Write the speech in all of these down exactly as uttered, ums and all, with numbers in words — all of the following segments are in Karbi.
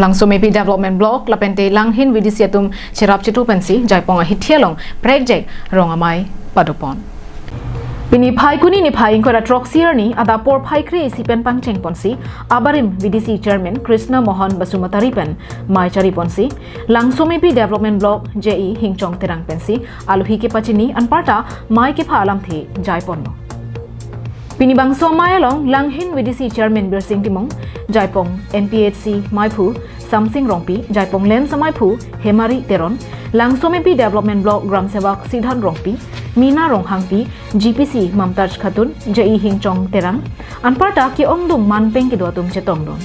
Langsomepi Development Block lapente Langhin V D C atum cherap chetu pensi Jaipong ahithi along prekjak rong amei padopon. Pini Phaikuni niphai ingkoi ra throksi arni adap porphai kre-isi pen pangcheng ponsi abarim V D C Chairman Krishna Mohan Basumatary pen mei chari ponsi Langsomepi Development Block J E Hingchong Terang pensi alohi kepachini anparta mei kepha alamthe jaiponlo. Pini bangso amei along Langhin V D C Chairman Birsing Timung, Jaipong M P H C meiphu Samsing Rongpi, Jaipong Lens meiphu Hemari Teron, Langsomepi Development Block Gram Sevak Sidhan Rongpi, Mina Ronghangpi, G P C Mamtaj Khatun, J E Hingchong Terang, anparta ke-ongdung manpeng kedo atum chetongdun.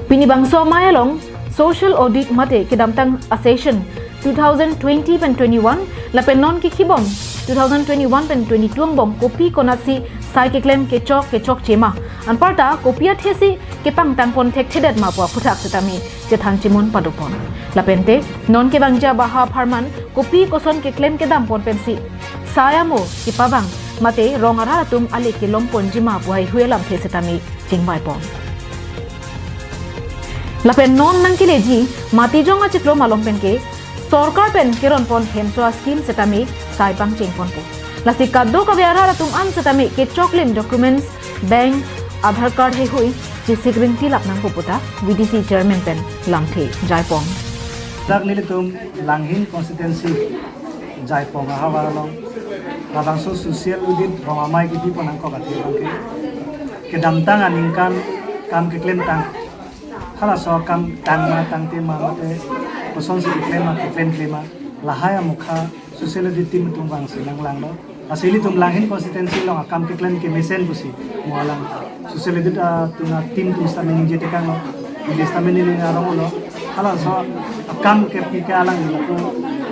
Pini bangso amei along social audit mate kedamtang a-session two thousand twenty pen twenty-one lapen non kekhibom two thousand twenty-one pen twenty-two angbong kopi konatsi sai keklem kechok kechokche ma, anparta kopi athesi kepangtangpon thekthedet ma pu aphuthak setame chethan chimun padopon. Lapente non kevangji abaha apharman kopi koson keklem kedampon pensi sai amo kepavang mate rong arat atum ale kelongponji ma pu haihui alamthe setame chingvaipon. Lapen non nangkeleji Matijong achiklo malom penke sorkar pen keronpon hemso a-scheme setame sai pangchengponpo. Lasi kadokave arat atum an setame kechoklim documents, bank, Aadhaar card heihui chesik ringti lap nangpo puta V D C Chairman pen lamthe jaipon. Dak nelitum Langhin constituency Jaipong ahavar along labangso social audit rong amei kepipon nangkok athe abangke kedamtang aningkan kam keklemtang, halaso akam tangma tangte ma mate kosonsi keklem ma keklemkle ma, lahai amokha social audit team atum vangsi nanglanglo. Lasi ilitum Langhin constituency along akam keklem kemesen pusi mo alang social audit atum a-team atum sitame ningje tekanglo, ningje sitame neli arong lo. Halaso akam kepi ke alang nelitum,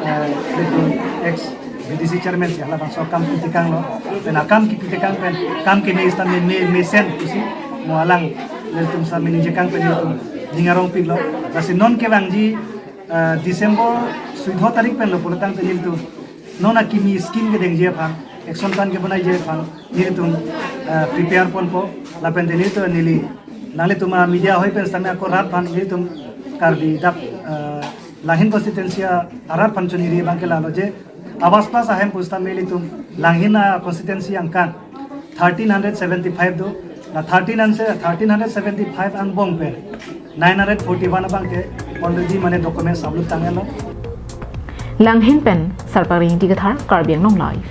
eh, ilitum ex V D C Chairman si halabangso akam kepi tekanglo. Pen akam kepi tekang pen kam keme sitame me mesen pusi mo alang ilitum sitame ningje kang pen ilitum ning arongpiklo. Lasi non kevangji, eh, December suido tarik pen lo pulotangte nelitum non akimi scheme kedengji aphan, action plan kebonaiji aphan nelitum, eh, prepare ponpo. Lapente nelitum neli nanglitum a-media hoi pen sitame ako rat aphan nelitum Karbi dak, eh, Langhin constituency arat aphan choniri abangke lalo je Awas Plus ahem pusitame ilitum Langhin a-constituency angkan thirteen hundred seventy-five do. La thirteen hundred, thirteen hundred seventy-five angbong pen nine hundred forty-one abangke already mane document submit tanglo. Langhin pen Sarpari Ingti Kathar, Karbi Anglong Live.